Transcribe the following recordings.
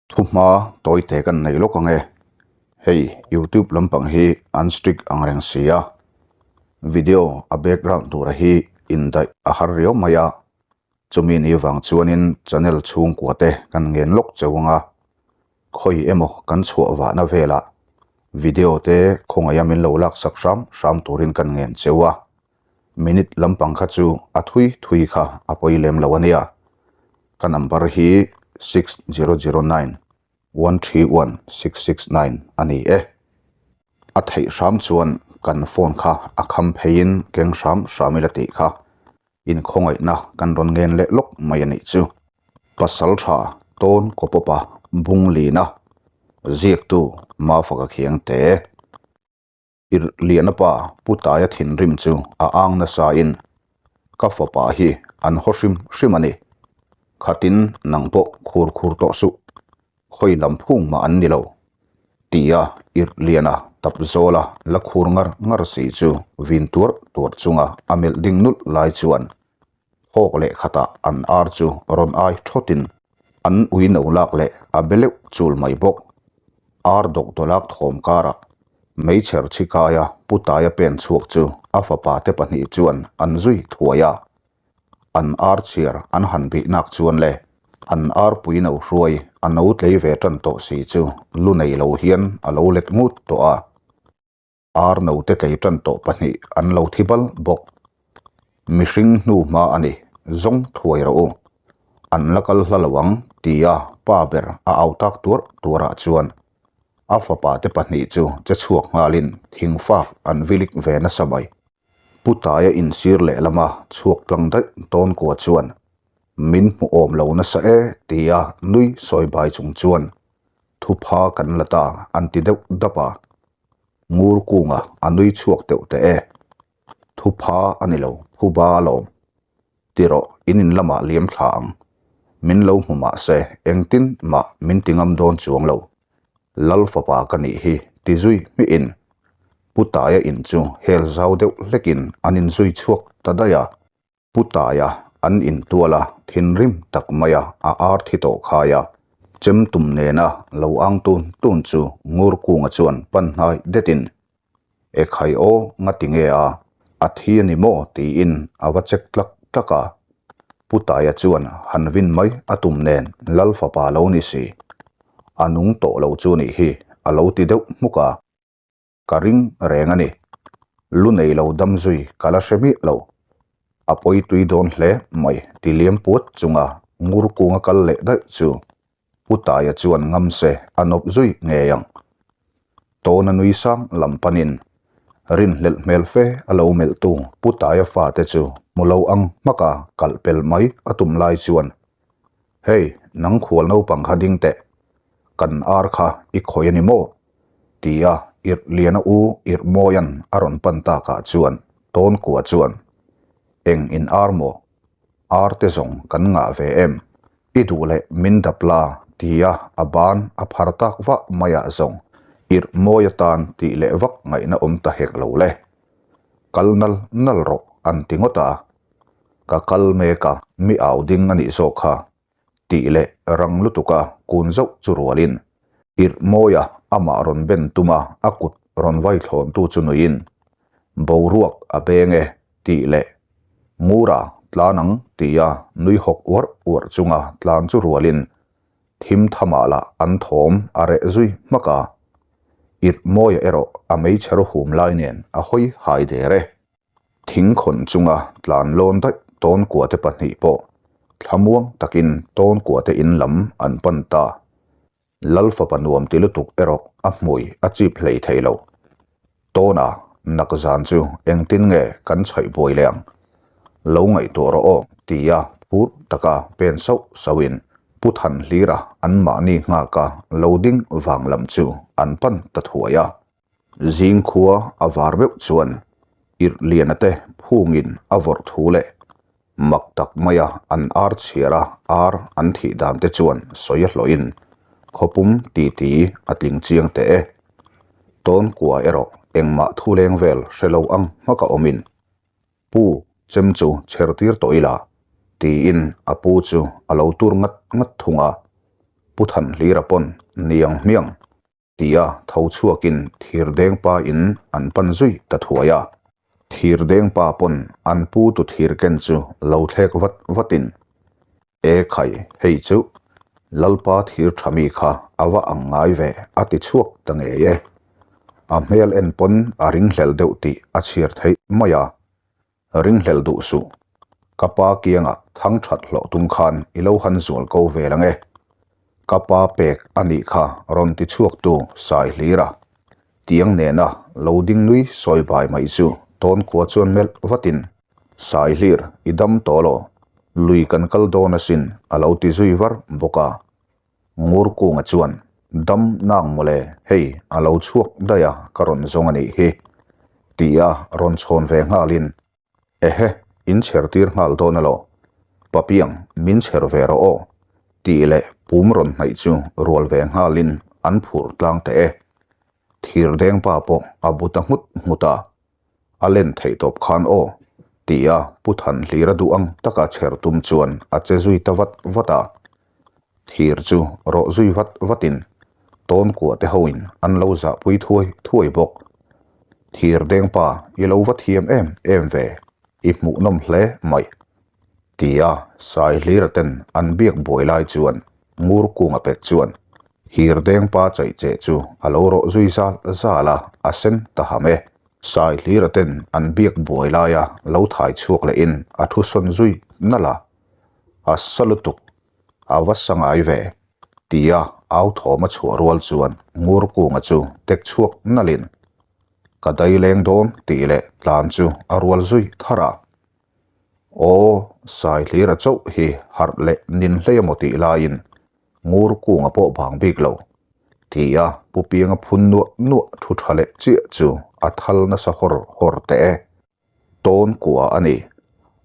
Thuhma tawite kan nei lawk ang e. Hei youtube lampang hi an strict ang reng si a, video a background tura hi indaih a har riau mai a, chumi ni vang chuanin channel chhungkua te kan ngen lawk cheu ang a, khawi emaw kan chhuah vahna velah video te khawngaih a min lo laksak hram hram turin kan ngen cheu a. Minute lampang kha chu a thui thui kha a pawi lem lo a nia. Ka number hi 6009 131 669 a ni e. A theih hram chuan kan phone kha a kham pheiin keng hram hram ila tih kha inkhawngaihna kan rawn ngen leh lawk mai a nih chu. Pasal tha tawn kawpawpa bung lina ziaktu Mafaka Khiangte. Irh Liana pa Pu Taia thinrim chu a ang nasa in ka fapa hi an haw hrim hrim a ni. Khatin nang pawh khur khur tawh suh, khawi lam phung mah an ni lo tia Irh Liana tap zawla la khur ngar ngar si chu vin tuar tuar chunga a melh ding nulh lai chuan Hawk leh khatah an ar chu rawn ai thawtin an ui no lak leh a be leuh chul mai bawk. Ar dawkdawlak thawm karah meichher chhi kaia Pu Taia pen chhuak chu a fapa te pahnih chuan an zui thuai a. An ar chhiar an han bih nak chuan le an arpui no hruai a no tlei ve tan tawh si chu lu nei lo hian a lo let ngut tawh a. Ar note tlei tan tawh pahnih an lo thi bal bawk. Mihring hnu hma a ni, zawng thuai rawh u. An la kal hla lo ang, tia pa ber a au tak tuarh tuarah chuan a fapa te pahnih chu che chhuak nghalin thingfak an vilik ve nasa mai. Pu Taia insir lehlama chhuak tlang daih tawn kua chuan min hmu awm lo nasa e tia nui sawi bai chung chuan thupha kan la ta an ti deuh dap a. Ngur kunga a nui chhuak deuh teh e. Thupha a ni lo, phuba alawm. Ti rawh, in in lamah liam thla ang. Min lo hmu mah se, engtin mah min ti ngam dawn chuang lo. Lal fapa ka nih hi ti zui hmihin Pu Taia in chu hel zau deuh hlekin an inzui chhuak ta daih a. Pu Taia an intual a, thinrim tak maia a ar thi tawh khai a, chem tum nena lo ang tun tun chu Ngur Kunga chuan pan hnai detin, E khai aw, nga ti nge a, a thi a ni maw? tiin a va check tlak tlak a. Pu Taia chuan han vin mai a tum nen Lal fapa lo ni si, a nung tawh lo chu nih hi a lo ti deuh hmuk a. Ka ring reng a ni. Lu nei lo dam zui ka la hre miah lo. A pawi tui dawn hle mai ti liam puat chunga ngur kunga kal leh daih chu Pu Taia chuan ngam se a nawp zui ngei ang. Tawna nui sang lam panin rinhlelh hmel fe a lo melhtu Pu Taia fate chu hmu lo ang hmaka kalh pel mai a tum lai chuan Hei, nang khual naupang kha ding teh, kan ar kha i khawi a ni maw? Tia Irh Liana u Irh Mawia'n a rawn pan takah chuan tawn kua chuan, Eng in ar maw? Ar te zawng kan ngah ve em? I duh leh min dap la, tia a ban a phar tak vah maiah zawng Irh Mawi atan tih leh vak ngaihna awm ta hek lo le. Kal nal nal rawh an ti ngawt a. Ka kal mek a, mi au ding a nih zawk kha. Tih leh rang lutuka kun zauh chu rualin Irh Mawia amah rawn ben tuma a kut rawn vai thlawntu chu nuiin, Boruak a beng e tih leh Ngura tlan ang tia nui hawk uarh uarh chunga tlan chu rualin thim thamah lah an thawm a reh zui hmak a. Irh Mawia erawh a meichher hum lai nen a hawi hai der e. Thing khawn chunga tlan lawn daih tawn kuate pahnih pawh thlamuang takin tawn kuate in lam an pan ta. Lal fapa nuam ti lutuk erawh a hmui a chip hlei thei lo. Tawna nak zan chu engtin nge kan chhaih buai leh ang? Lo ngaihtuah rawh aw tia phur taka pen sauh sauhin Pu Thanhlira anmahni nghaka lo ding vang lam chu an pan ta thuai a. Zing khua a var meuh chuan irh liana te phungin a vawrh thu leh mak tak maia an ar chhiar a ar an thih dan te chuan sawi a hlawhin khawpum titi a tling chiang teh e. Tawn kua erawh engmah thu leng vel hre lo ang hmaka awmin Pu chem chu chher tir tawh ila tiin a pu chu a lo tur ngat ngat thung a. Pu Thanhlira pawn niang hmiang tia tho chhuakin thirdeng pa in an pan zui ta thuai a. Thirdeng pa pawn an pu tu thir ken chu lo thlek vat vatin, E khai, hei chu Lalpa thir tha mi kha a va ang ngai ve a ti chhuak ta ngei e. A hmel en pawn a ringhlel deuh tih a chhiar theih mai a. Ringhlel duh suh. Ka pa kiangah thang that hlawh tum khan i lo han zual ko vel ang e. Ka pa pek a nih kha rawn ti chhuaktu Sai Hlira. Tiang nena lo ding nui sawi bai mai chu Tawnkua chuan melh vatin, Sai Hlir, i dam tawh lo. Lui kan kal dawn asin a lo ti zui var bawk a. Ngurkunga chuan, Dam nang mawle, hei a lo chhuak daih a, ka rawn zawng a nih hi, tia rawn chhawn ve nghalin, Ehe, in chher tir nghal dawn alaw? Papiang, min chher ve rawh aw, tih leh pum rawn hnaih chu rual ve nghalin an phur tlang teh e. Thirdeng pa pawh a bu ta nghut nghut a. A len theih tawp khan aw, tia Pu Thanhlira duh ang taka chher tum chuan a che zui ta vat vat a. Thir chu rawh zui vat vatin tawnkuah te hoin an lo zahpui thuai thuai bawk. Thir deng pa i lo va thiam em em ve, i hmuhnawm hle mai, tia Saihlira ten an biak buai lai chuan Ngur kunga pek chuan Hir deng pa chaih che chu a lo rawh zui zal zal a, a sen ta ham e. Saihlira ten an biak buai laia lo thai chhuak lehin a thu sawn zui nalh a, a sa lutuk, a va sa ngai ve, tia au thawm a chhuah rual chuan Ngur kunga chu tek chhuak nalhin ka dai leng dawn tih leh tlan chu a rual zui thar a. Aw, Saihlira chauh hi harh leh nin hlei emaw tih laiin Ngur kunga pawh bang bik lo, tia Pu Pianga phun nuah nuah thu tha leh chiah chu a thal nasa hawr hawr teh e. Tawn kua a ni.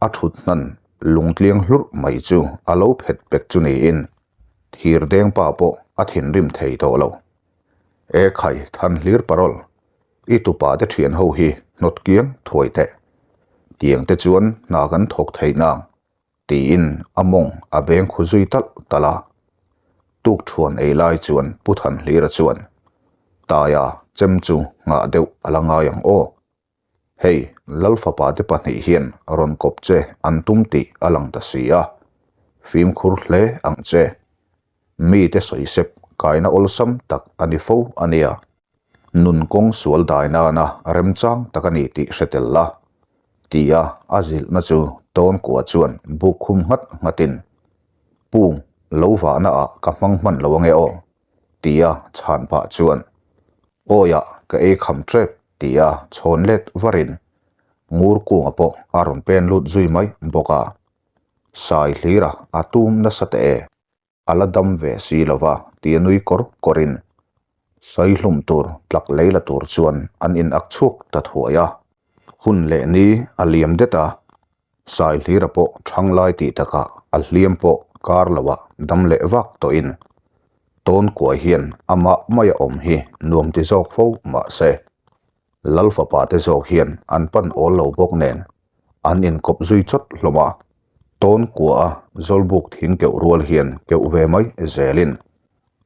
A thut hnan lungtliang hlurh mai chu a lo phet pek chu niin thirdeng pa pawh a thinrim thei tawh lo. E khai, Thanhlir parol, i tupa te thian ho hi hnawt kiang thuai teh. Tiang te chuan hna kan thawk theih nang, tiin a mawng a beng khu zui talh talh a. Tuk thuan ei lai chuan Pu Thanhlira chuan, Taia, chem chu nghah deuh a la ngai ang aw. Hei, Lalfapa te pahnih hian rawn kawp che an tum tih a lang ta si a, fimkhur hle ang che. Mite sawisep kaina awlsam tak a ni fo a nia. Nun kawng sual dai nana remchang tak a ni tih hre tel la, tia a zilhna chu Tawnkua chuan buk khum nghat nghatin, Pung, lo vahna ah ka hmang hman lo ange aw, tia chhan pah chuan, Awiah ka ei kham tep tia chhawn let varin ngur kunga pawh a rawn pen lut zui mai bawk a. Sai hlira a tum nasa teh e, a la dam ve si lova tia nui kawr kawrin sawi hlum tur tlak lei la tur chuan an in ak chhuak ta thuai a. Hun leh ni a liam det a, Sai hlira pawh thang lai tih takah a hliam pawh kar loah dam leh vak tawhin tawn kuai hian amah maia awm hi nuam ti zawk fo mah se Lal fapa te zawk hian an pan awl lo bawk nen an inkawp zui chawt hlawm a, tawn kua a zawlbuk thing keuh rual hian keuh ve mai zelin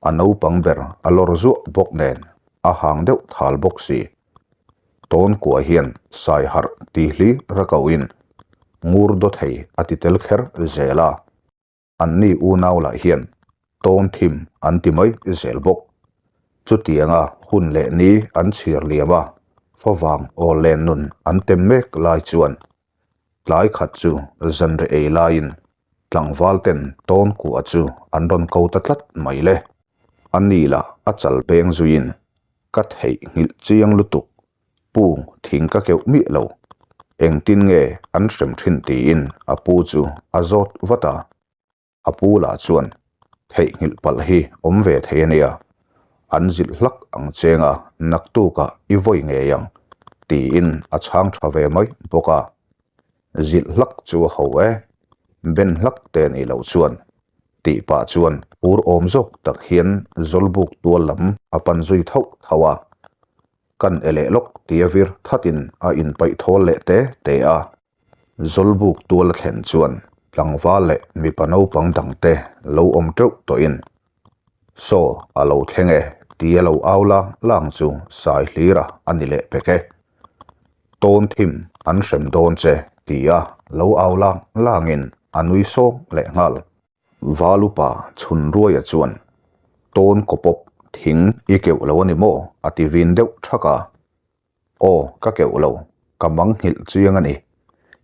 a naupang ber a lawr zuah bawk nen a hang deuh thal bawk si. Tawn kua hian sai harh ti hli rakauhin ngur daw thei a ti tel kher zel a, anni unau lah hian tawn thim an ti mai zel bawk. Chutianga hun leh ni an chhir liam a, favang aw len nun an tem mek lai chuan tlai khat chu zanre ei laiin tlangval ten tawn kua chu an rawn ko ta tlat mai le. A ni lah a chal peng zuiin Ka theih nghilh chiang lutuk, pu thing ka keuh miah lo. Engtin nge an hrem thin tiin a pu chu a zawt vat a. A pu lah chuan theih nghilh palh hi awm ve thei a nia, an zilh hlak ang cheng a, naktukah i vawi ngei ang tiin a chhang tha ve mai bawk a. Zilh hlak chu a ho e, ben hlak te nih loh chuan tih pah chuan ur awm zawk tak hian Zawlbuk tual lam a pan zui thauh thauh a. Kan e leh lawk tia vir thatin a inpaih thawl leh te te a. Zawlbuk tual a thlen chuan tlangval leh mipa naupang dangte lo awm teuh tawhin. Saw a lo thleng e tia lo au lang lang chu sai hlir a a ni leh pek e. Tawn thim an hrem dawn che tia lo au lang langin a nui sawng leh nghal. Valupa chhun ruaia chuan tawn kawpawp thing i keuh lo a ni maw a ti vin deuh thak a. Aw ka keuh lo, ka mang nghilh chiang a ni.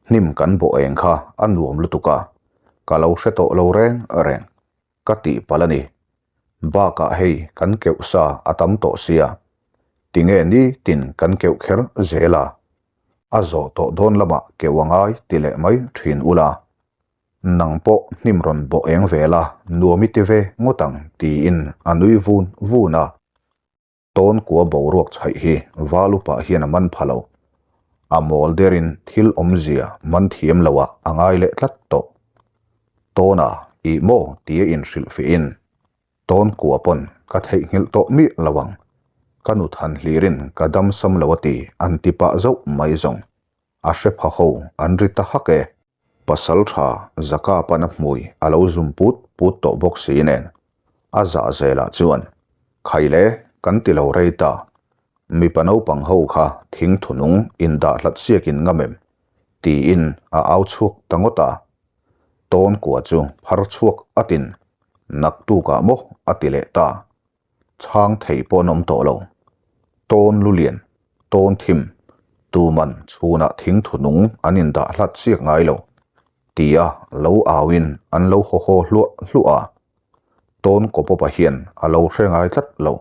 Hnim kan bawh eng kha a nuam lutuk a, ka lo hre tawh lo reng reng. Ka tih palh a ni. Bakah hei kan keuh sa a tam tawh sia. Tinge nitin kan keuh kher zel a? A zawh tawh dawn lamah keuh a ngai ti leh mai thin ula. Nang pawh hnim rawn bawh eng ve la, nuam i ti ve ngawt ang tiin a nui vun vun a. Tawn kua boruak chhaih hi val upa hian a man pha lo. A mawl derin thil awmzia man thiam loah a ngai leh tlat tawh. Tawna ih maw tia inhrilh fihin tawn kua pawn ka theihnghilh tawh miah lo ang. Ka nu than hlirin ka dam sam lo a ti an ti pah zauh mai zawng. A hre pha ho an ri ta hak e. Pasal tha Zaka pana hmui a lo zum put put tawh bawk si nen a zah zelah chuan Khaile kan ti lo rei ta. Mipa naupang ho kha thing thunung indah hlat siakin ngam em? tiin a au chhuak ta ngawt a. Tawn kua chu phar chhuak atin naktukah maw a ti leh ta. Chhang thei pawh an awm tawh lo. Tawn lulian, tawn thim, tuman chhunah thing thunung an indah hlat chiak ngai lo, tia lo auin an lo haw haw hluah hluah a. Tawn kawpawpa hian a lo hre ngai tlat lo.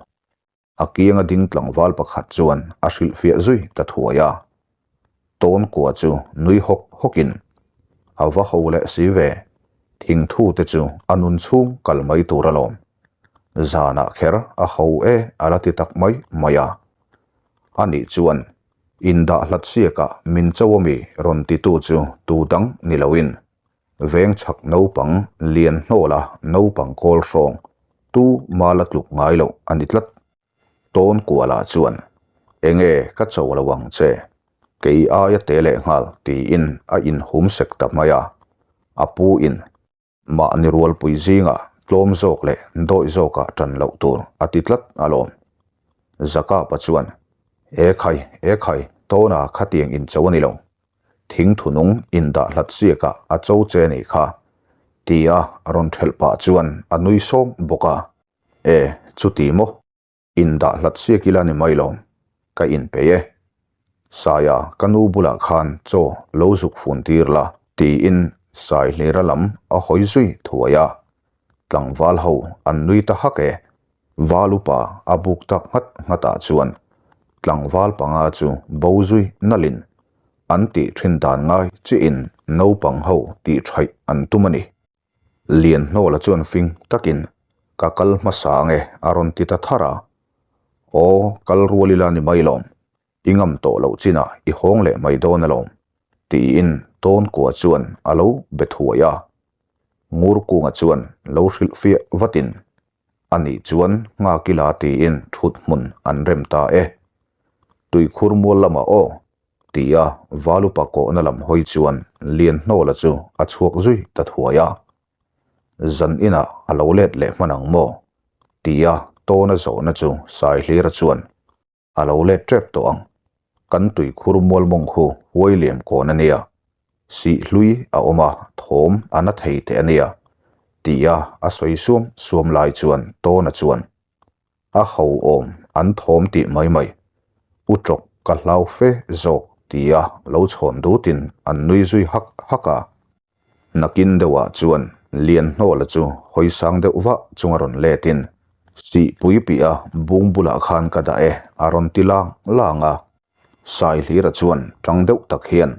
A kianga ding tlangval pakhat chuan a hrilhfiah zui ta thuai a. Tawn kua chu nui hawk hawkin a va ho leh si ve, thingthu te chu a nun chhung kal mai tur alawm. Zanah kher a ho e a la ti tak mai mai a. Anih chuan indah hlat siakah min cho ami rawn titu chu tu dang ni loin veng chhak naupang lian hnawla naupang kawl hrawng tu mala tluk ngai loh a ni tlat. Tawn kualah chuan, Enge ka cho lo ang che, kei aia te leh nghal tiin a inhum sek ta mai a. A pu in, Mahni rualpui zingah tlawm zawk leh dawih zawkah tan loh tur a ti tlat alawm. Zakapa chuan, E khai, e khai, Tawna khatiang incho a ni lo. Thing thunung indah hlat siakah a cho che nih kha, tia a rawn thelh pah chuan a nui sawng bawk a. E, chuti maw? Indah hlat siak ila ni mai lo, ka inpeih e. Saia, ka nu bulah khan chaw lo zuk fun tir la, tiin Saihlira lam a hawi zui thuai a. Tlangval ho an nui ta hak e. Val upa a buk tak nghat nghatah chuan tlangval panga chu bo zui nalhin an tih thin dan ngai chiahin naupang ho tih thaih an tum a ni. Lianhnawla chuan fing takin ka kal hmasa ange a rawn ti ta thar a. Aw, kal rual ila ni mai lawm, i ngam tawh loh chinah i hawng leh mai dawn alawm, tiin tawn kua chuan a lo be thuai a. Ngur kunga chuan lo hrilh fiah vatin, Anih chuan nghak ila tiin thut hmun an rem ta e. Tuikhur mual lamah aw, tia Valupa kawhna lam hawi chuan Lianhnawla chu a chhuak zui ta thuai a. Zan inah a lo let leh hman ang maw? tia tawna zawhna chu Saihlira chuan a lo let tep tawh ang. Kan tuikhur mual mawng khu huai liam kawn a nia. Sih hlui a awm a, thawm a na thei teh a nia, tia a sawi suam suam lai chuan tawna chuan A ho awm an thawm tih mai mai. U tawk ka hlau fe zawk tia lo chhawn dutin an nui zui hak hak a. Nakin deuhah chuan Lianhnawla chu hawi sang deuh vah chunga rawn letin Sihpui piah bung bulah khan ka dah e a rawn ti lang lang a. Saihlira chuan tang deuh tak hian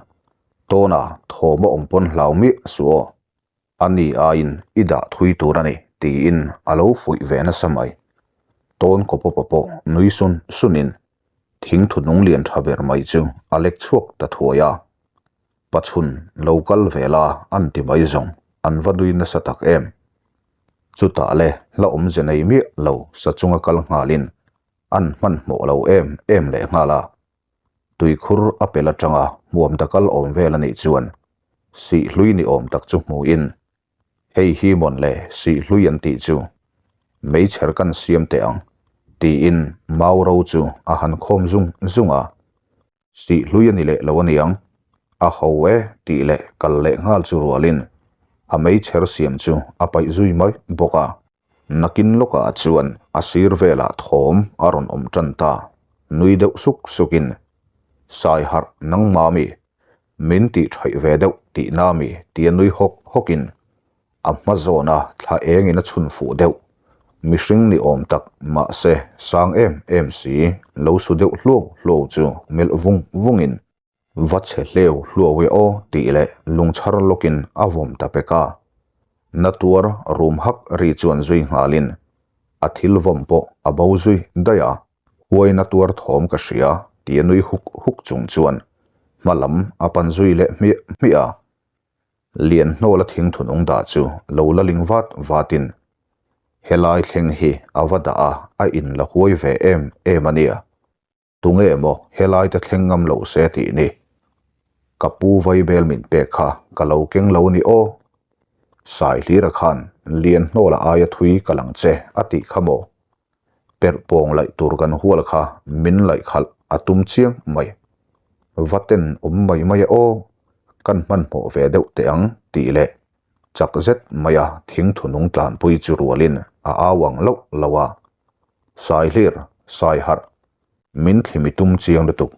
Tawna thawm a awm pawn hlau miah suh aw. A ni aiin i dah thui tur a ni, tiin a lo fuih ve nasa mai. Tawn kawpawpa pawh nui sun sunin thing thunung lian tha ber mai chu a lek chhuak ta thuai a. Pachhun lo kal ve la an ti mai zawng, an va nui nasa tak em. Chutah le hla awmze nei miah lo sa chunga kal nghalin an hmanhmawh lo em em leh nghal a. Tuikhur a pel atanga hmuam ta kal awm vel a nih chuan sihhlui ni awm tak chu hmuin, Hei hi mawn le sihhlui an tih chu. Meichher kan siam teh ang, tiin mau ro chu a han khawm zung zung a. Sih hlui a ni leh lo aniang, a ho e tih leh kal leh nghal chu rualin a meichher siam chu a paih zui mai bawk a. Nakin lawkah chuan a sir velah thawm a rawn awm tan ta, nui deuh suk sukin, Sai harh nangmah mi, min tih thaih ve deuh tihna mi tia nui hawk hawkin A hma zawna thla engin a chhun fuh deuh. Mihring ni awm tak, mahse sang em em si, lo su deuh hluau hluau chu melh vung vungin, Va chhe hleu hluau e aw tih leh lungchhar lawkin a vawm ta pek a. Na tuar rum hak ri chuan zui nghalin a thil vawm pawh a bo zui daih a. Huaina tuar thawm ka hria tia nui huk huk chung chuan hma lam a pan zui leh hmiah hmiah a. Lian hnawla thingthunung dah chu lo la ling vat vatin helai thleng hi a va dah a, a in la huai ve em em a nia. Tunge maw helai te thleng ngam lo se tih ni. Ka pu vaibel min pek kha ka lo keng lo ni aw. Saihlira khan Lian hnawla aia thui ka lang che a tih kha maw. Perh pawng laih tur kan hual kha min laih khalh a tum chiang mai. Va ten awm mai mai e aw, kan hmanhmawh ve deuh teh ang tih leh chak zet maia thingthu nung tlanpui chu rualin a au ang loh lo a. Saihlir, Saiharh, min thlimi tum chiang lutuk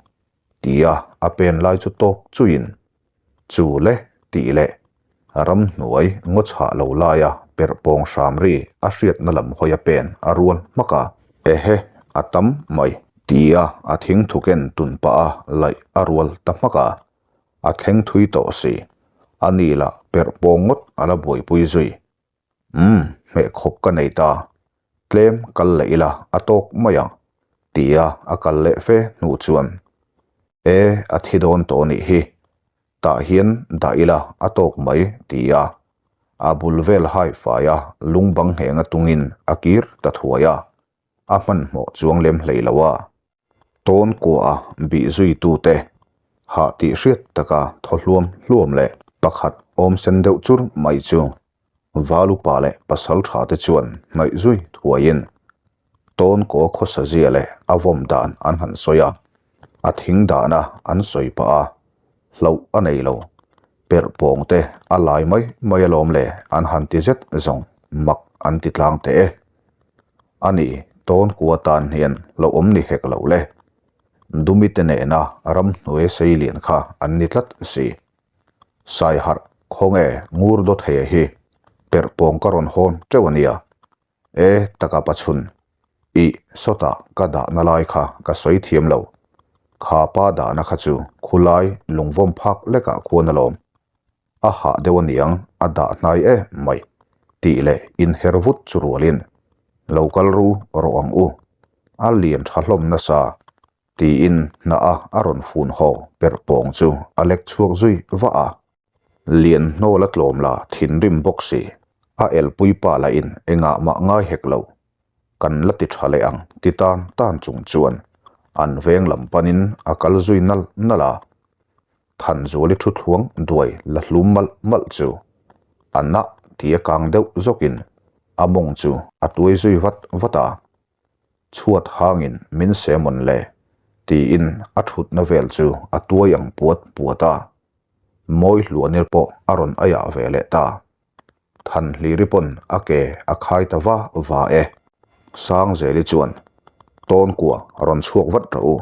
tia a pen lai chu tawk chuiin Chu le tih leh ramhnuai ngaw chhah lo laia perh pawng hram ri a hriatna lam hawi a pen a rual hmak a. Ehe, a tam mai tia a thingthu ken tun pah a laih a rual ta hmak a. A thleng thui tawh si, a ni lah perh pawng ngawt a la buaipui zui. Umm, hmeh khawp ka nei ta. Tlem kal leh ila a tawk mai ang, tia a kal leh fe hnu chuan, E, a thi dawn tawh nih hi. Tah hian dah ila a tawk mai, tia a bul vel hai faia lung bang nghenga tungin a kir ta thuai a, a hmanhmawh chuang lem hlei lo a. Tawn kuaha bih zuitute hah tih hriat taka thaw hluam hluam leh pakhat awm sen deuh chur mai chu Valupa leh pasal tha te chuan hnaih zui thuaiin tawn kaw khawsa zia leh a vawm dan an han sawi a, a thing dahna an sawi pah a, hlauh a nei lo. Perh pawng te a lai mai mai alawm le an han ti zet zawng mak an ti tlang teh e. A ni, tawn kua tan hian lo awm ni hek lo le. Dumi te nena ramhnuai sei lian kha an ni tlat si. Saiharh, khawnge ngur dawt hei hi perh pawng ka rawn hawn teuh a nia. E, taka pachhun, ih, sawtah ka dahna lai kha ka sawi thiam lo. Kha pa dahna kha chu khulai lungvawm phak lekah khuan alawm. A hah deuh aniang a dah hnai em mai tih leh inher vut chu rualin, Lo kal ru rawh ang u, a lian tha hlawm nasa tiin hnah a a rawn fun haw perh pawng chu a lek chhuak zui vah a. Lian hnawl a tlawm la thinrim bawk si, a elpui pa lahin engah mah ngai hek lo, kan la ti tha leh ang ti tan tan chung chuan an veng lam panin a kal zui nal nal a. Thanzuali thu thluang duai la hlum malh malh chu a nah ti a kang deuh zawkin a mawng chu a tuai zui vat vat a. Chhuat hangin min semawn le tiin a thutna vel chu a tuai ang puat puat a. Mawi hluanir pawh a rawn aiah ve leh ta. Thanhliri pawn a ke a khai ta va va e. Sangzeli chuan, Tawnkua rawn chhuak vat rawh u.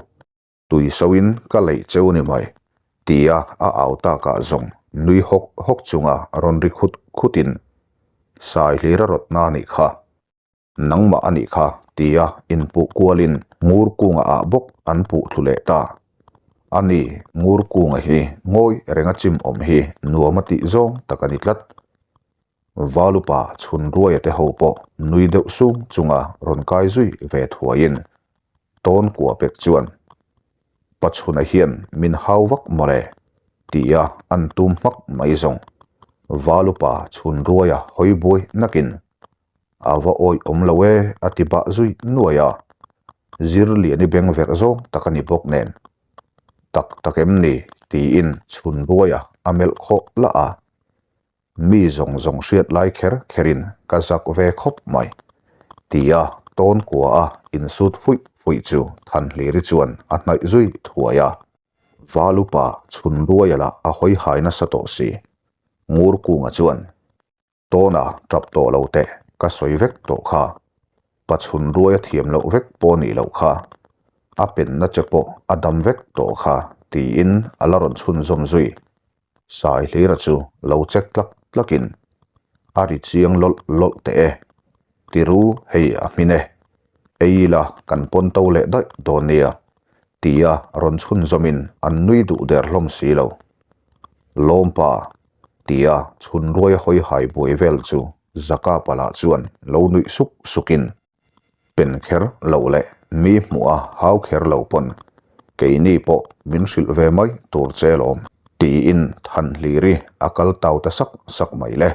Tui soin ka leih cheu ni mai, tia a au takah zawng nui hawk hawk chunga rawn ri khut khutin, Saihlira rawtna a nih kha, nangmah a nih kha, tia inpuh kualin ngur kunga ah bawk an puh thlu leh ta. A ni, ngur kunga hi ngawi renga chim awm hi nuam a tih zawng tak a ni tlat. Valupa chhun ruaia te ho pawh nui deuh sung chunga rawn kai zui ve thuaiin Tawn kua pek chuan, Pachhuna hian min hau vak mawle, tia an tum hmak mai zawng. Valupa chhun ruaia hawi buai nakin, A va awih awm lo e, a ti bah zui nuai a. Zirliani beng verh zawng tak a ni bawk nen. Tak tak em ni? tiin chhun ruaia a melh khawh lah a. Mi zawng zawng hriat lai kher kherin ka zak ve khawp mai. Tia tawn kua a insut fuih fuih chu Thanhliri chuan a hnaih zui thuai a. Valupa chhun ruaia lah a hawi hai nasa tawh si. Ngur kunga chuan, Tawna tap tawh lo teh, ka sawi vek tawh kha. Pa chhun ruaia thiam loh vek pawh nih loh kha. A penna che pawh a dam vek tawh kha, tiin a la rawn chhunzawm zui. Saihlira chu lo check tlak tlakin a ri chiang lawlh lawlh teh e. Tiru hei a hmin e. Ei ila kan pawn to leh daih dawn nia tia rawn chhunzawmin an nui duh der hlawm si lo. Lawmpa tia chhun ruai hawi hai buai vel chu Zaka pala chuan lo nuih suk sukin Pen kher loh leh mi hmuh a hau kher lo pawn keini pawh min hrilh ve mai tur che lawm tiin Thanhliri a kal tau ta sak sak mai le.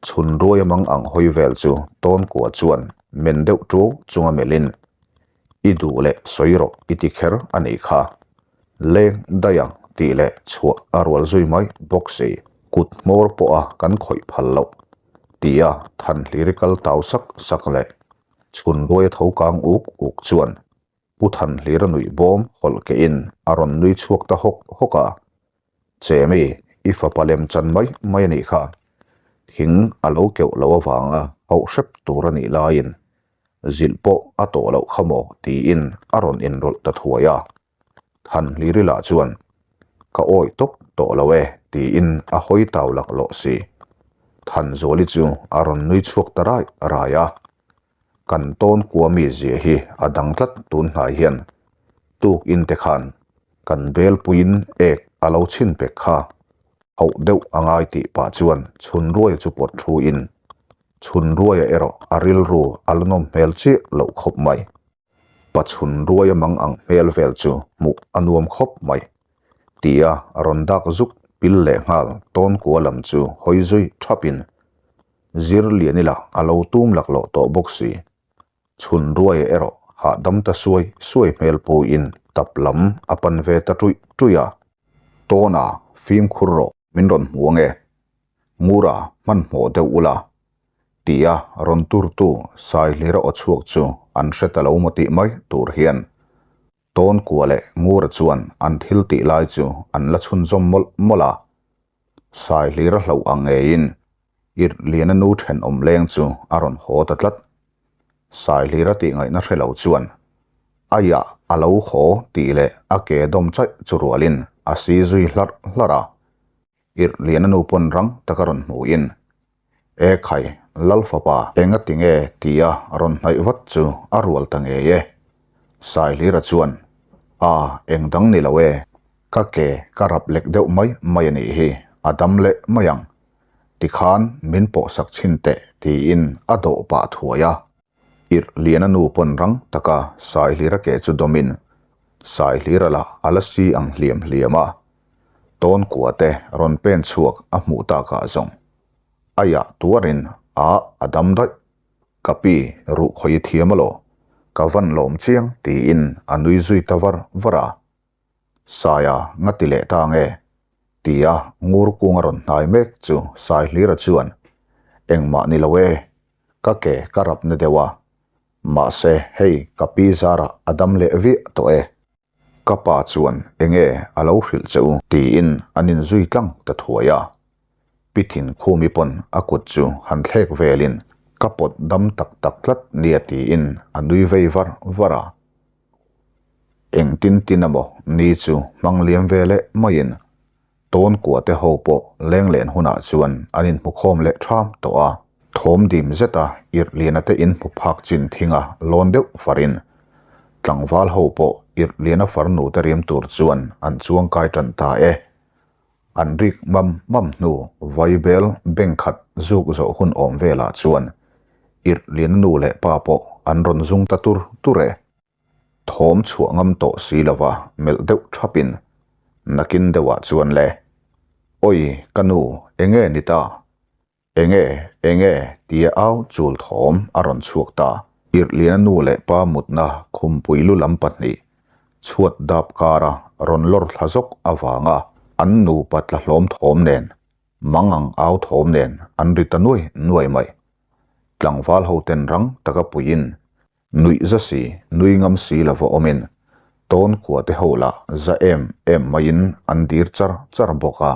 Chhun ruai mang ang hawi vel chu Tawnkua chuan men deuh ṭuau chunga melhin I duh leh sawi rawh i ti kher a nih kha. Leng daih ang tih leh chhuah a rual zui mai bawk si. Kut hmawr pawha kan khawih phal loh tia Thanhliri kal tau sak sak leh chhun ruai a tho kang uk uk chuan Pu Thanhlira nuih bawm hawlh kehin a rawn nui chhuak ta hawk hawk a. Chemi, i fapa lem chan mai mai a nih kha. Thing a lo keuh loh avanga hauh hrep tur a nih laiin zilh pawh a tawh loh kha maw tiin a rawn inrawlh ta thuai a. Thanhliri lah chuan, Ka awih tawp tawh lo e tiin a hawi tau laklawh si. Thanzuali chu a rawn nui chhuak ta rai rai a. Kan tawn kua mi zia hi a dang tlat tun hnai hian tuk in te khan kan belpuiin ek a lo chhin pek kha hauh deuh a ngai tih pah chuan chhunruaia chu pawt thu in chhunruaia erawh a rilru a la nawm hmel chiah loh khawp mai. Pa chhunruaia mang ang hmel vel chu hmuh a nuam khawp mai tia rawn dak zuk pil leh nghal tawn kua lam chu hawi zui thap in Zir lian ila a lo tum laklawh tawh bawk si. Chhun ruaia erawh hahdam ta suai suai hmel puiin tap lam a pan ve ta ṭuih ṭuih a. Tawna fimkhur rawh min rawn hmu ange. Ngura hmanhmawh deuh ula tia rawn turtu Saihlira aw chhuak chu an hre ta lo maw tih mai tur hian Tawnkua leh Ngura chuan an thil tih lai chu an la chhunzawm mawlh mawlh a. Saihlira hlauh ang ngeiin Irh Liana nu thenawm leng chu a rawn haw ta tlat. Saihlira tih ngaihna hre lo chuan Aiah a lo haw tih leh a ke dawm chaih chu rualin a si zui hlarh hlarh a. Irh Liana nu pawn rang taka rawn hmuhin E khai, Lal fapa enga ti nge tia rawn hnaih vat chu a rual ta ngei e. Saihlira chuan, A, eng dang ni lo e, ka ke ka rap lek deuh mai mai a nih hi, a dam leh mai ang. Tikhan min pawhsak chhin teh tiin a dawh pah thuai a. Irh Liana nu pawn rang taka Saihlira ke chu dawmin Saihlira lah a la si ang hliam hliam a. Tawn kua te rawn pen chhuak a hmuh takah zawng aiah tuarin a a dam daih. Ka pi ruh khawi thiam alaw, ka van lawm chiang tiin a nui zui ta var var a. Saia nga ti leh ta nge? tia ngur kung a rawn hnai mek chu Saihlira chuan engmah ni lo e, ka ke ka rap na deuh a, mahse hei ka pi zarah a dam leh viah tawh e. Ka pa chuan enge a lo hrilh che u tiin an inzui tlang ta thuai a. Pi Thinkhumi pawn a kut chu han thlek velin ka pawt dam tak tak tlat nia tiin a nui vei var var a. Engtin tin emaw ni chu hmang liam ve leh maiin Tawn kua te ho pawh lenglen hunah chuan an inhmu khawm leh ṭham tawh a. Thawm dim zeta Irhliana te inhmu phak chin thinga lawn deuh farin tlangval ho pawh Irhliana farnu te rim tur chuan an chuang kai ṭan ta e. An rik mam mam hnu vaibel beng khat zuk zawh hun awm velah chuan Irhliana nu leh pa pawh an rawn zung ta tur tur e. Thawm chhuah ngam tawh si lova melh deuh thapin nakin deuhah chuan le, Awi ka nu, enge ni ta? Enge, enge? tia au chul thawm a rawn chhuak ta. Irhliana nu leh pa mutna khumpui lu lam pahnih chhuat dap kara rawn lawr thla zawk avanga an nupa tla hlawm thawm nen, mang ang au thawm nen an ri ta nuai nuai mai. Tlangval ho ten rang taka puiin nuih za si, nui ngam si lova awmin tawn kua te ho lah za em em maiin an dir char char bawk a.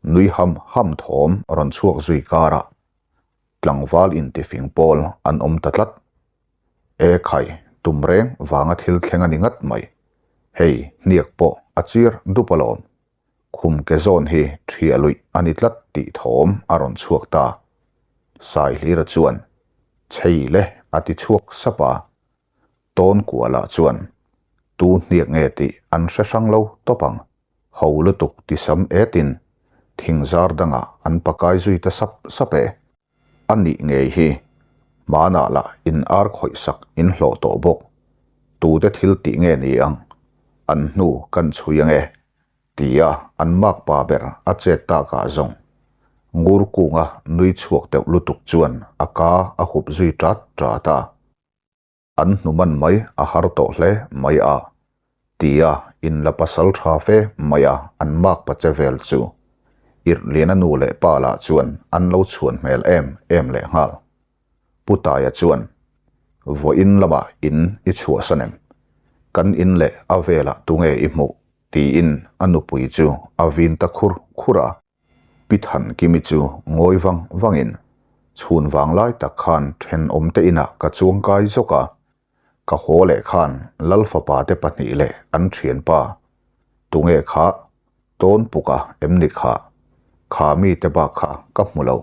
Nui ham ham thawm rawn chhuak zui karah tlangval intifing pawl an awm ta tlat. E khai, tum reng vanga thil thleng a ni ngat mai. Hei, hniak pawh a chir dup alawm. Khum ke zawn hi ṭhiah luih a ni tlat tih thawm a rawn chhuak ta. Saihlira chuan, Chei le a ti chhuak sap a. Tawn kualah chuan, Tu hniak nge tih an hre hrang lo tawp ang. Ho lutuk ti sam etin thingzar dangah an pakai zui ta sap sap e. A nih ngei hi, hmanah lah in ar khawih sak in hlawh tawh bawk. Tute thil tih nge ni ang? An hnu kan chhui ange, tia an makpa ber a chet takah zawng ngur kunga nui chhuak deuh lutuk chuan a ka a hup zui ṭat ṭat a. An hnu man mai a har tawh hle mai a, tia inla pasal tha fe mai a an makpa che vel chu Irhliana nu leh pa lah chuan an lo chhuan hmel em em leh nghal. Pu Taia chuan, Vawiin lamah in i chhuahsan em? Kan in leh a velah tunge i hmuh? tiin a nupui chu a vin ta khur khur a. Pi Thankimi chu ngawi vang vangin chhun vang lai tak khan thenawmte inah ka chuang kai zawk a, ka haw leh khan Lalfapa te pahnih leh an thianpa tunge kha Tawnpuka em ni kha, kha mite bak kha ka hmu lo.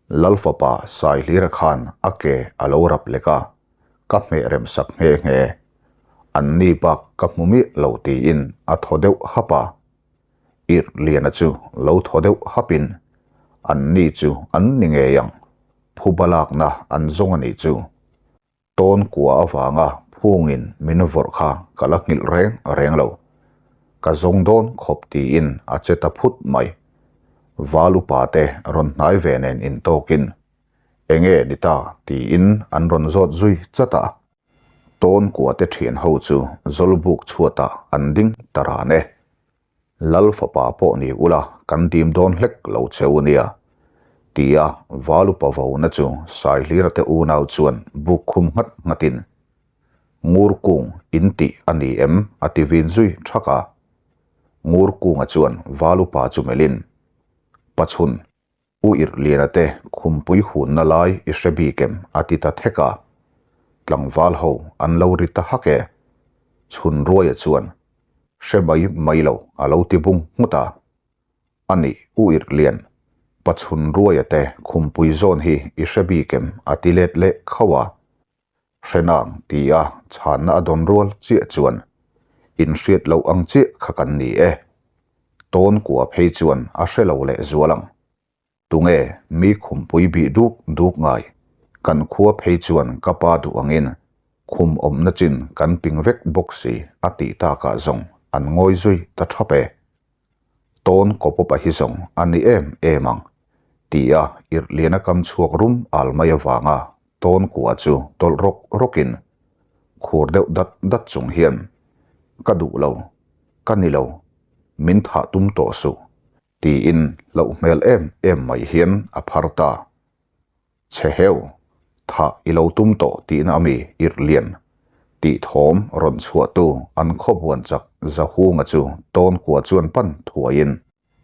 Lalfapa Saihlira khan a ke a lo rap lek a, ka hmeh rem sak nghe nghe. An ni bak ka hmu miah lo tiin a thaw deuh hap a. Irh Liana chu lo thaw deuh hapin, An ni chu an ni ngei ang, phuba lakna an zawng a nih chu. Tawn kua avanga phungin min vawrh kha ka la nghilh reng reng lo. Ka zawng dawn khawp tiin a che ta phut mai. Val upa te rawn hnai ve nen intawkin, Enge ni ta? tiin an rawn zawt zui chat a. Tawn kua te thian ho chu Zawlbuk chhuatah an ding ta ran e. Lal fapa pawh ni ula kan dim dawn hlek lo che u nia, tia Valupa vona chu Saihlira te unau chuan buk khum nghat nghatin, Ngur kung in tih a ni em? a ti vin zui thak a. Ngur kunga chuan Valupa chu melhin, Pachhun, U Irhliana te khumpui hunna lai i hre bik em? a ti ta thek a. Tlangval ho an lo ri ta hak e. Chhun Ruaia chuan, Hre mai mai lo a lo ti bung nghut a. A nih, U Irhlian, pa Chhun Ruaia te khumpui zawn hi i hre bik em? a ti let leh khauh a. Hrenang tia chhanna a dawn rual chiah chuan inhriat loh ang chiah kha kan ni e. Tawn kua phei chuan a hre lo leh zual ang. Tunge mi khumpui bih duk duk ngai? Kan khua phei chuan ka pa duh angin khum awmna chin kan ping vek bawk si a tih takah zawng an ngawi zui ta thap e. Tawn kawpawpa hi zawng a ni em em ang tia Irhliana kam chhuak rum al mai avanga tawn kua chu tawlh rawk rawkin khur deuh dat dat chung hian Ka duh lo, ka ni lo, min thah tum tawh suh tiin hlauh hmel em em mai hian a phar ta. Chhe heu, thah i lo tum tawh tihna ami Irhlian tih thawm rawn chhuahtu an khawbuan chak Zahunga chu tawn kua chuan pan thuaiin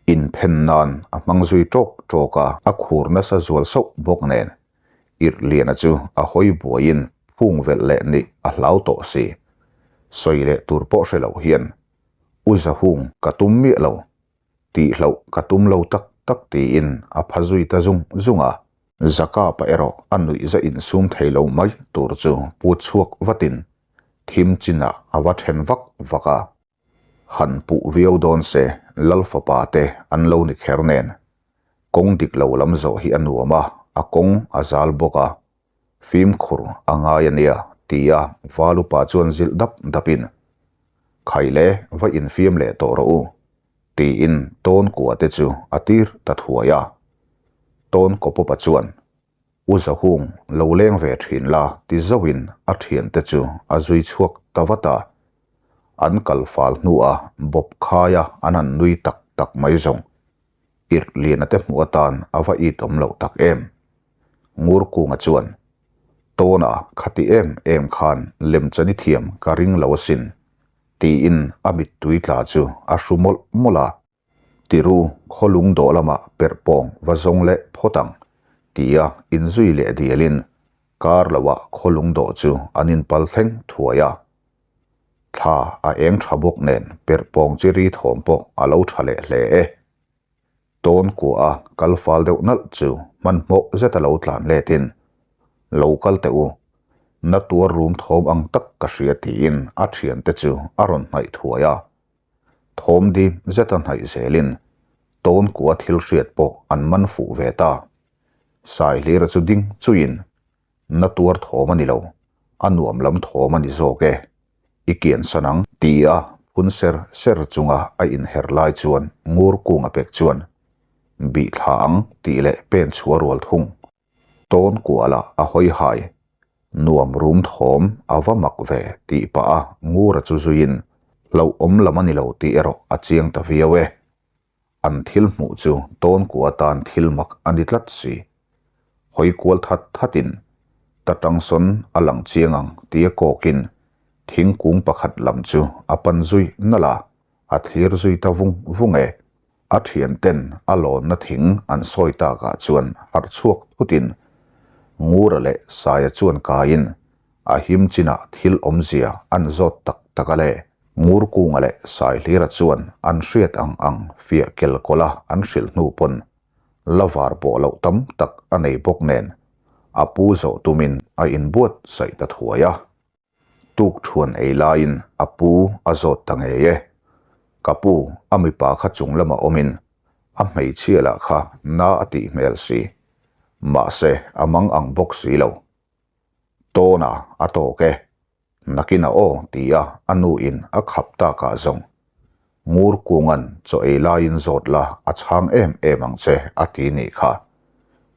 inphen nan a hmang zui tawk tawk a, a khur nasa zual sauh bawk nen Irhliana chu a hawi buaiin phung velh leh nih a hlau tawh si. Sawi leh tur pawh hre lo hian U Zahung ka tum miah lo Tihloh ka tum lo tak tak tiin a pha zui ta zung zung a. Zakapa erawh a nuihza insum thei lo mai tur chu put chhuak vatin thim chinah a va then vak vak a. Han puh viau dawn se Lal fapa te an lo ni kher nen. Kawng dik lo lam zawh hi a nuam a, a kawng a zal bawk a. Fimkhur a ngai a nia, tia Valupa chuan zilh dap dapin, Khaile va infiam leh tawh rawh u, tiin tawn kua te chu a tir ta thuai a. Tawn kawpawpa chuan, U Zahung, lo leng ve thin la, ti zauhin a thiante chu a zui chhuak ta vat a. An kal fal hnuah bawp khaia an han nui tak tak mai zawng. Irh liana te hmuh atan a va it awm loh tak em. Ngurkunga chuan, Tawna khati em em khan lemchani thiam ka ring lo asin, tiin a mittui tla chu a hru mawlh mawlh a. Tiru khawlung dawh lamah perh pawng va zawng leh phawt ang, tia inzui leh dialin kar loah khawlung dawh chu an inpal thleng thuai a. Thla a eng tha bawk nen perh pawng chi ri thawm pawh a lo tha leh hle e. Tawn kua a kal fal deuh nalh chu hmanhmawh zet a lo tlan letin, Lo kal teh u, na tuar rum thawm ang tak ka hria tiin a thiante chu a rawn hnaih thuai a. Thawm dim zet a hnaih zelin tawn kua thil hriat pawh an man fuh ve ta. Saihlira chu ding chuiin Na tuar thawm a ni lo, a nuam lam thawm a ni zawk e. I kian san ang, ti a phun ser ser chunga a inher lai chuan ngur kung a pek chuan bih thla ang tih leh pen chhuah rual thung. Tawn kualah a hawi hai, nuam rum thawm a va mak ve tih pah a ngura chu zuiin hlauhawm lam a ni lo tih erawh a chiang ta viau e. An thil hmuh chu tawn kuah atan thil mak a ni tlat si. Hawi kual that thatin ta tang sawn a lang chiang ang tia kawkin thingkung pakhat lam chu a pan zui nalh a, a thlir zui ta vung vung e. A thianten a lawnna thing an sawi takah chuan harh chhuak thutin Ngura leh Saia chuan kaiin A him chinah thil awmzia an zawt tak tak a le. Ngurkunga leh Saihlira chuan an hriat ang ang fiah kelkawla an hrilh hnu pawn la var pawh loh tam tak a nei bawk nen a pu zawh tumin a inbuat saih ta thuai a. Tuk thuan ei laiin a pu a zawt ta ngei e. Ka pu, a mipa kha chung lamah awmin a hmeichhia lah kha na a tih hmel si. Mahse, a mang ang bawk si lo. Tawna a tawk e, nakin a aw tia a nu in a khap takah zawng Ngur kungan chaw ei laiin zawt la a chhang em em ang che a ti nih kha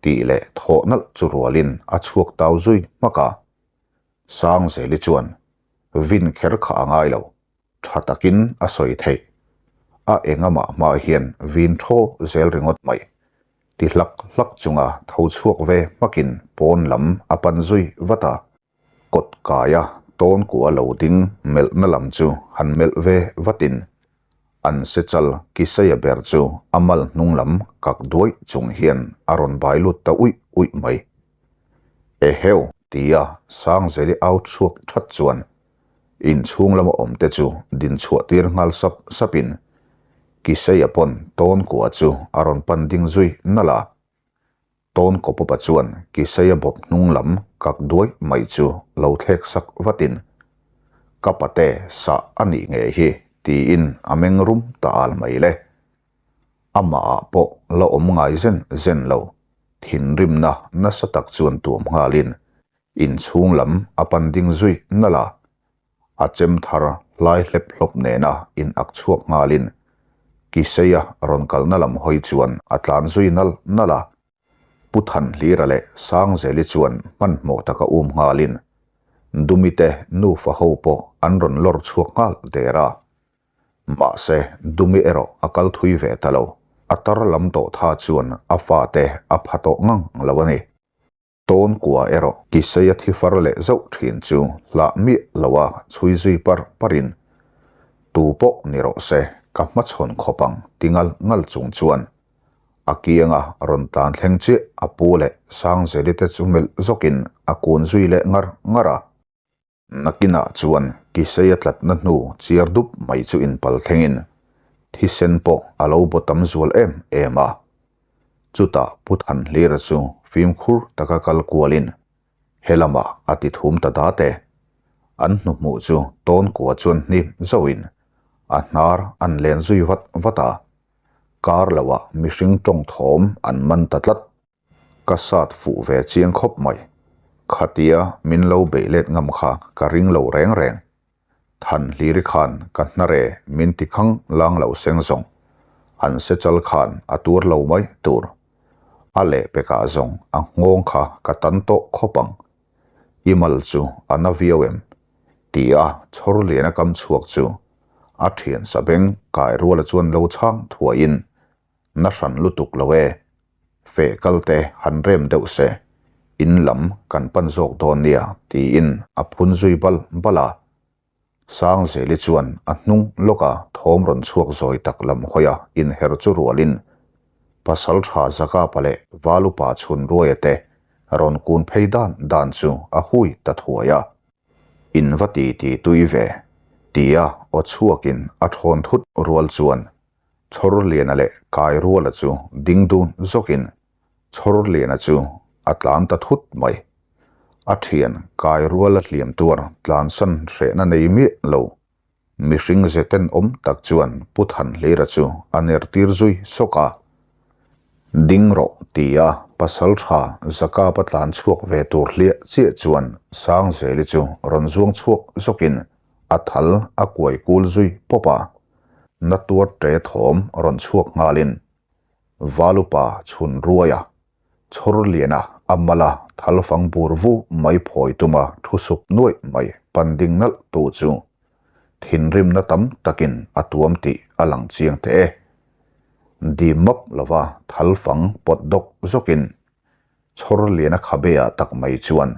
tih leh thawh nalh chu rualin a chhuak tau zui hmak a. Sangzeli chuan vin kher kha a ngai lo, tha takin a sawi theih. A engamah hma hian vin thaw zel ringawt mai. Ti hlak hlak chunga tho chhuak ve hmakin pawn lam a pan zui vat a. Kawt kaia tawn kuah lo ding melhna lam chu han melh ve vatin an sechal kisaia ber chu a mal hnung lam kak duai chung hian a rawn bai lut ta uih uih mai. Eheu! tia Sangzeli au chhuak that chuan Inchhung lama awmte chu din chhuah tir nghal sap sapin Kiseia pawn tawn kua chu a rawn pan ding zui nalh a. Tawn kawpawpa chuan Kiseia bawp hnung lam kak duai mai chu lo thlek sak vatin, Ka pate sah a nih ngei hi, tiin a meng rum ta al mai le. Amahah pawh la awm ngai zen zen lo, thinrimna nasa tak chuan tuam nghalin Inchhung lam a pan ding zui nalh a, a chem thar hlai hlep hlawp nena in ak chhuak nghalin Kiseia rawn kalna lam hawi chuan a tlan zui nal nalh a. Pu Thanhlira leh Sangzeli chuan hmanhmawh taka um nghalin Dumite nufa ho pawh an rawn lawr chhuak nghal der a. Mahse, Dumi erawh a kal thui ve ta lo, a tar lam tawh tha chuan a fate a pha tawh ngang lo a ni. Tawn kua erawh Kiseia thi far leh zauh thin chu hlah miah lo a chhui zui par parin, Tu pawh ni rawh se, ka hmachhawn khawp ang ti ngal ngal chung chuan a kianga rawn tlan thleng chiah a pu leh Sangzeli te chu melh zawkin a kun zui leh ngar ngar a. Nakinah chuan Kiseia tlatna hnu chiar dup mai chu inpal thlengin thisen pawh a lo baw tam zual em em a. Chutah Pu Thanhlira chu fimkhur taka kal kualin he lamah a ti thum ta dat e. An hnuhmuh chu tawn kua chuan hnim zauhin a hnar an len zui vat vat a. Kar loah mihring tawng thawm an man ta tlat. Ka sat fuh ve chiang khawp mai. Khatia min lo beih let ngam kha ka ring lo reng reng. Than hliri khan ka hnare min ti khang lang lo seng zawng. An se chal khan a tur lo mai tur. A leh pekah zawng a nghawng kha ka tan tawh khawp ang. I mal chu a na viau em? Tia chhawr lian a kam chhuak chu a thian sabeng kai ruala chuan lo chhang thuaiin Na hran lutuk lo e. Feh kal te han rem deuh se. In lam kan pan zawk dawn nia tiin a phun zui bal bal a. Sangzeli chuan a hnung lawka thawm rawn chhuak zawi tak lam hawia inher chu rualin Pasaltha Zakapa leh Valupa Chhunruaia te rawn kun phei dan dan chu a hui ta thuai a. In va ti ti tui ve, tia aw chhuakin a thawn thut rual chuan Chhawrliana leh Kairuala chu ding dun zawkin Chhawrliana chu a tlan ta thut mai. A thian Kairuala hliam tuar tlansan hrehna nei miah lo. Mihring ze tenawm tak chuan Pu Thanhlira chu a ner tir zui sawk a. Ding rawh tia pasal tha Zakapa tlan chhuak ve tur hliah chiah chuan Sangzeli chu rawn zuang chhuak zawkin a thal a kuai kul zui pawp a. Na tuar ṭe thawm rawn chhuak nghalin Valupa chhun ruaia Chhawrliana a mala thalfang bur vu mai phawi tuma thu sup nuaih mai panding nalh tu chu thinrimna tam takin a tuam tih a lang chiang teh e. Dim map lova thalfang pawt dawk zawkin Chhawrliana khabeah tak mai chuan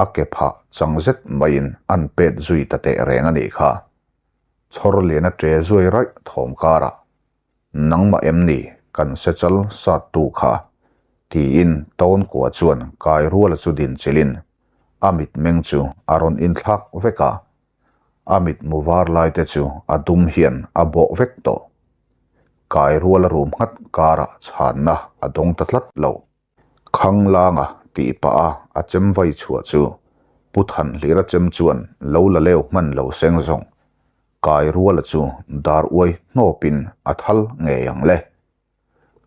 a ke phah chang zet maiin an pet zui ta teh reng a nih kha. Chhawrliana ṭe zuai raih thawm karah Nangmah em ni kan se chal sat tu kha? tiin tawn kua chuan kai ruala chu din chilhin a mitmeng chu a rawn inthlak vek a, a mitmu var lai te chu a dum hian a bawh vek tawh. Kai ruala rum nghat karah chhanna a dawng ta tlat lo. Khanglanga tih pah a a chem vai chhuah chu Pu Thanhlira chem chuan lo la leu hman lo seng zawng Kai ruala chu dar uai hnawpin a thal ngei ang le.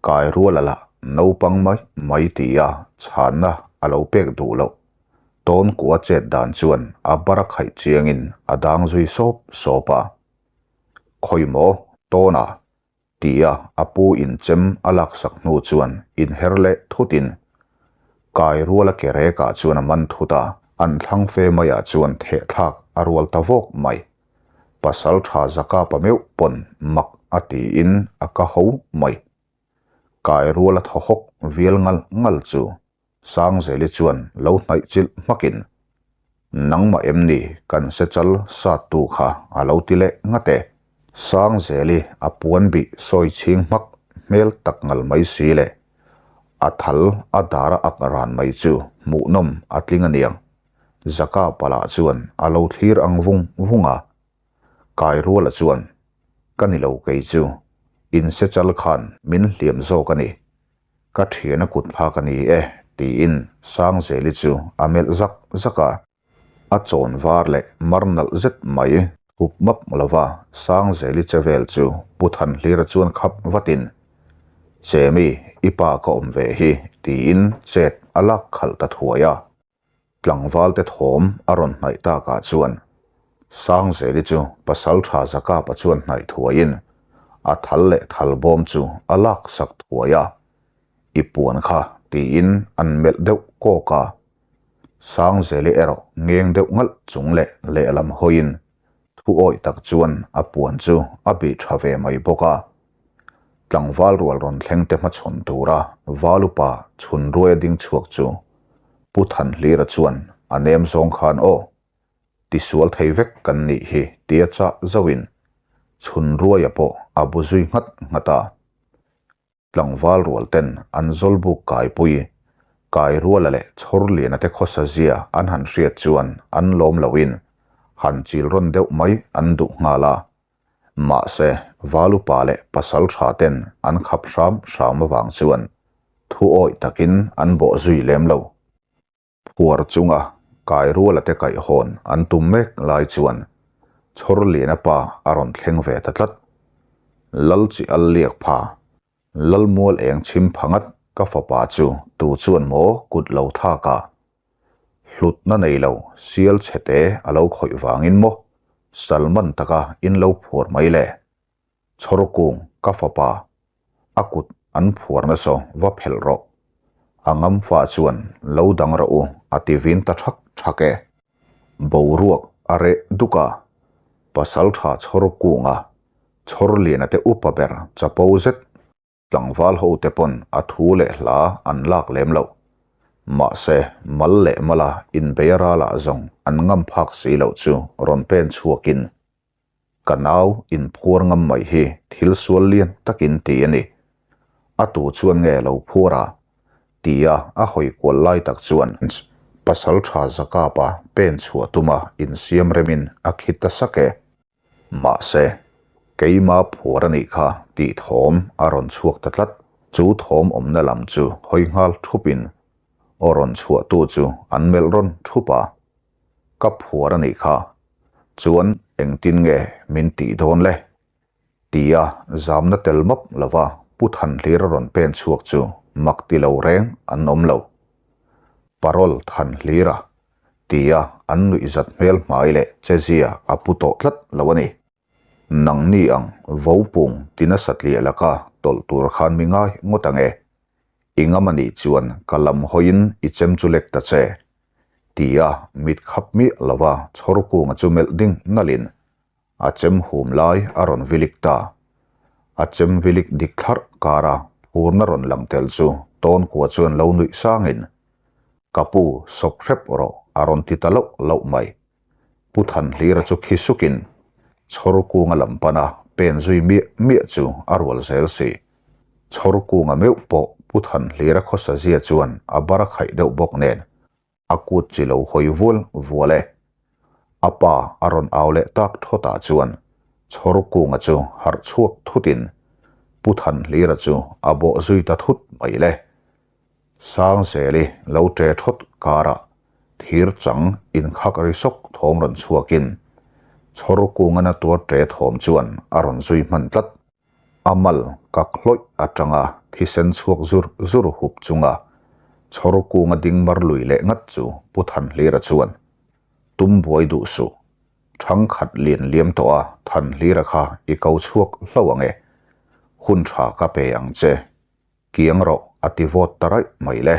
Kai ruala lah naupang mai mai tia chhanna a lo pek duh loh. Tawn kua chet dan chuan a bara khaih chiangin a dang zui sawp sawp a. Khawi maw Tawna Tia a pu in chem a laksak hnu chuan inher leh thutin Kai ruala ke rekah chuan a man thut a, an thlang fe maiah chuan thehthlak a rual ta vawk mai. Pasal tha Zakapa meuh pawn mak a tiin a ka ho mai. Kai ruala thaw hawk vial ngal ngal chu Sangzeli chuan lo hnaih chilh hmakin, Nangmah em ni kan se chal sat tu kha a lo ti leh ngat e. Sangzeli a puan bih sawi chhing hmak hmel tak ngal mai si le. A thal a dar a ak ran mai chu hmuhnawm a tling aniang. Zaka palah chuan a lo thlir ang vung vung a. Kairuala chuan, Ka ni lo kei chu, in se chal khan min hliam zawk a ni. Ka thian a kut thlak a ni e, tiin Sangzeli chu a melh zak zak a. A chawn var leh mar nalh zet mai thup map lova Sangzeli che vel chu Pu Thanhlira chuan khap vatin, Chemi, i pa ka awm ve hi, tiin chet a lak khalh ta thuai a. Tlangval te thawm a rawn hnaih takah chuan Sangzeli chu Pasaltha Zakapa chuan hnaih thuaiin a thal leh thal bawm chu a lak sak thuai a, I puan kha tiin an melh deuh kawk a. Sangzeli erawh ngeng deuh ngalh chung leh lehlam hawiin thu awih tak chuan a puan chu a bih tha ve mai bawk a. Tlangval rual rawn thleng te hmachhawn tura Valupa chhun ruaia ding chhuak chu Pu Thanhlira chuan a nem zawng khan aw, tisual thei vek kan nih hi tia chah zauhin chhun ruaia pawh a bu zui nghat nghat a. Tlangval rual ten an zawlbuk kaipui Kairuala leh Chhawrliana te khawsa zia an han hriat chuan an lawm loin han chil rawn deuh mai an duh nghal a. Mahse, Valupa leh pasal tha ten an khap hram hram avang chuan thu awih takin an bawh zui lem lo. Phuar chunga Kairuala te kaihhawn an tum mek lai chuan Chhawrliana pa a rawn thleng ve ta tlat. Lal chi al liak pha, Lalmual eng chhim pha ngat ka fapa chu tu chuan maw kut lo thak a? Hlutna nei lo sial chhete a lo khawih vangin maw Salman taka in lo phuar mai le? Chhawrkung ka fapa a kut an phuar nasa va phelh rawh. A ngam fa chuan lo dang rawh u a ti vin ta thak thak e. Boruak a reh duk a, Pasaltha Chhawrkunga, Chhawrliana te upa ber chapo zet tlangval ho te pawn a thu leh hla an lak lem loh. Mahse, mal leh mala inbeia ralah zawng an ngam phak si loh chu rawn pen chhuakin, Ka nau inphuar ngam mai hi thil sual lian takin ti a ni. A tu chuan nge lo phuar a? Tia a hawi kual lai tak chuan pasal tha Zakapa pen chhuah tuma insiam remin a khi ta sak e. Mahse, keima phuar a nih kha tih thawm a rawn chhuak ta tlat. Chu thawm awmna lam chu hawi nghal thupin aw rawn chhuahtu chu an melh rawn thup a. Ka phuar a nih kha, chuan engtin nge min tih dawn le? Tia zamna tel map lova Pu Thanhlir a rawn pen chhuak chu mak ti lo reng an awm lo. Parol Thanhlira tia an nuihzat hmel hmai leh chezia a pu tawh tlat lo a ni. Nangni ang vopung ti nasa tliah laka tawlh tur khan mi ngai ngawt ang e. I ngam a nih chuan ka lam hawiin i chem chu lek ta che. Tia mit khap miah lova chhawr kunga chu melh ding nalhin A chem hum lai a rawn vilik ta. A chem vilik dik thlarh kara phurna rawn lang tel chu tawn kua chuan lo nuih sangin, Ka pu, sawp hrep rawh a rawn ti ta loh loh mai. Pu Thanhlira chu khi sukin chhawr kunga lam pana pen zui miah miah chu a rual zel si. Chhawr kunga meuh pawh Pu Thanhlira khawsa zia chuan a bar a khaih deuh bawk nen A kut chi lo hawi vual vual e. A pa a rawn au leh tak thawtah chuan chhawr kunga chu harh chhuak thutin Pu Thanhlira chu a bawh zui ta thut mai le. Sangzeli lo ṭe thawt karah thir chang inkhak ri sawk thawm rawn chhuakin chhawr kunga na tuar ṭe thawm chuan a rawn zui hman tlat. A mal kak hlawih atanga thisen chhuak zur zur hup chunga chhawr kunga ding mar lui leh ngat chu Pu Thanhlira chuan, Tum buai duh suh, thangkhat lian liam tawh a Thanhlira kha i ko chhuak hlo ang e, hun tha ka pe ang che, kiang rawh a ti vawt ta raih mai le.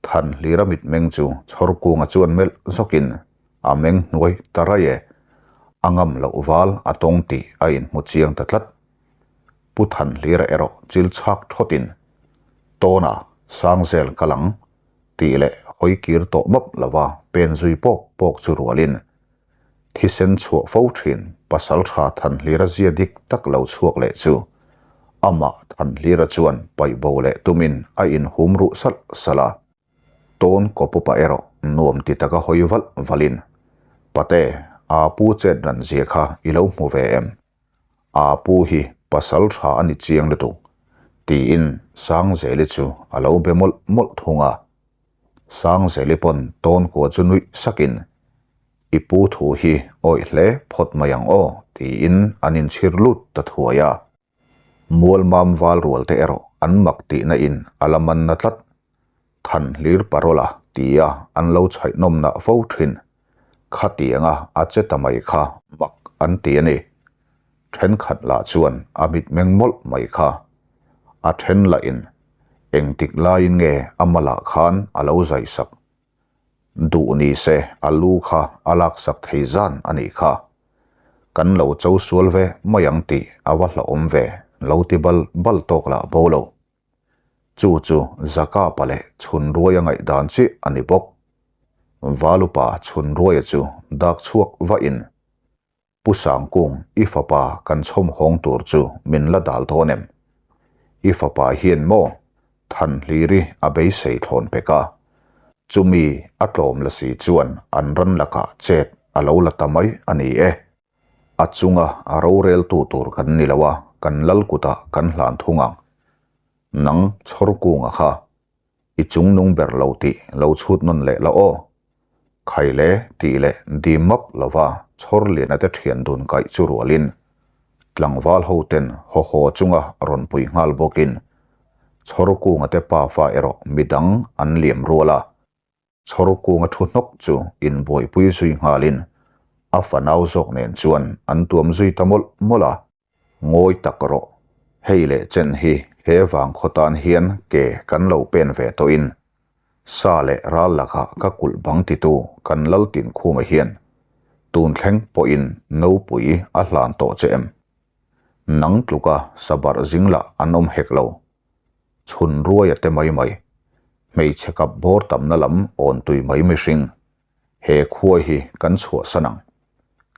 Thanhlira mitmeng chu chhawrkunga chuan melh zawkin a meng hnuai ta raih e. A ngam loh val a tawng tih a inhmu chiang ta tlat. Pu Thanhlira erawh chil chhak thawtin, Tawna, Sangzel ka lang, tih leh hawi kir tawh map lova pen zui pawk pawk chu rualin Thisen chhuah fo thin Pasaltha Thanhlira zia dik tak lo chhuak leh chu amah Thanhlira chuan paih bo leh tumin a inhum ruh salh salh a. Tawn kawpupa erawh nuam ti taka hawi valh valhin, Pate, aa pu chet ran zia kha i lo hmu ve em? Aa pu hi pasaltha a ni chiang lutuk, tiin Sangzeli chu a lo be mawlh mawlh thung a. Sangzeli pawn tawn kua chu nuih sakin, I pu thu hi awih hle phawt mai ang aw, tiin an inchhir lut ta thuai a. Mualmam val rual te erawh an mak tihna in a la man na tlat. Thanhlir parola tia an lo chhaihnawm nah fo thin. Khatianga a che ta mai kha mak an ti a ni. Thenkhat lah chuan a mitmeng mawlh mai kha. A then lahin engtik laiin nge a malah khan a lo zai sak. Duh ni se a lu kha a laksak thei zan a nih kha. Kan lo cho sual ve mai ang tih a va hlauhawm ve lo ti bal bal tawk lah bo lo. Chu chu Zakapa leh Chhunruaia ngaihdan chiah a ni bawk. Valupa Chhunruaia chu dak chhuak vahin Pu Sangkung, i fapa kan chhawm hawng tur chu min la dal dawn em? I fapa hian maw Thanhliri a beisei thlawn pek a, chumi a tlawm la si chuan an ran lakah chet a lo la ta mai a ni e. A chunga a roreltu tur kan ni lo a, kan lal kutah kan hlan thung ang. Nang Chhawrkunga kha I chungnung ber lo tih lo chhut nawn leh la aw. Khai le tih leh dim map lova chhawr liana te thian dun kaih chu rualin tlangval ho ten haw haw chunga rawn pui nghal bawkin chhawr kunga te pafa erawh midang an liam rual a, chhawr kunga thu hnawk chu inbuaipui zui nghalin a fanau zawk nen chuan an tuam zui ta mawlh mawlh a. Ngawi tak rawh, hei leh chen hi he vang khaw tan hian ke kan lo pen ve tawhin sa leh ral lakah ka kulh bang titu kan lal tinkhuma hian tun thleng pawhin nopui a hlan tawh che em? Nang tluka sabarh zing lah an awm hek lo. Chhun ruaia te mai mai. Hmeichhe kap bawr tamna lam awn tui mai mihring, he khua hi kan chhuahsan ang.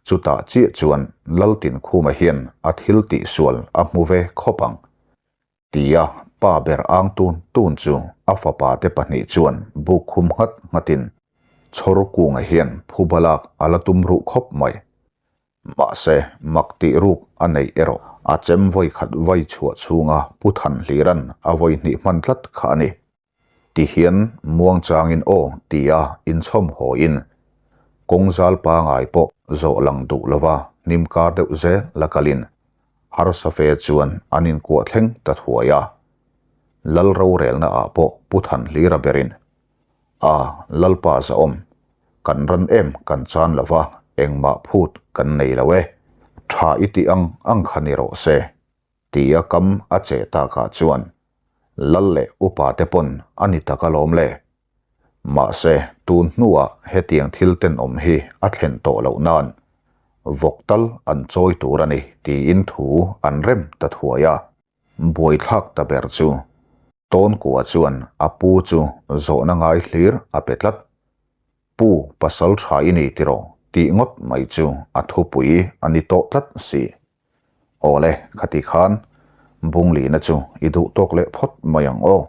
Chutah chiah chuan Laltinkhuma hian a thil tihsual a hmu ve khawp ang. Tia pa ber ang tun tun chu a fapa te pahnih chuan buk khum nghat nghatin chhawr kunga hian phuba lak a la tum ruh khawp mai. Mahse, mak tih ruk a neih erawh a chem vawi khat vai chhuah chhunga Pu Thanhliran a vawi hnih hman tlat kha a ni. Tihian muangchangin aw tia inchhawm hawiin kawng zal pangai pawh zawh lang duh lova hnim kar deuh zel la kalin harsa fe chuan an inkuah thleng ta thuai a. Lal rorelna ah pawh Pu Thanhlira berin A Lalpa zahawm, kan ran em kan chan lova engmah phut kan nei lo e, tha i tih ang ang kha ni rawh se. Tia kam a che takah chuan lal leh upa te pawn a ni tak alawm le. Mahse, tun hnuah hetiang thil tenawm hi a thlen tawh loh nan vawk tal an chawi tur a ni tiin thu an rem ta thuai a. Buaithlak ta ber chu Tawnkua chuan a pu chu zawhna ngai hlir a pe tlat. Pu pasal tha i nei tiraw tih ngawt mai chu a thupui a ni tawh tlat si. Awle, khati khan Bunglina chu i duh tawk leh phawt mai ang aw.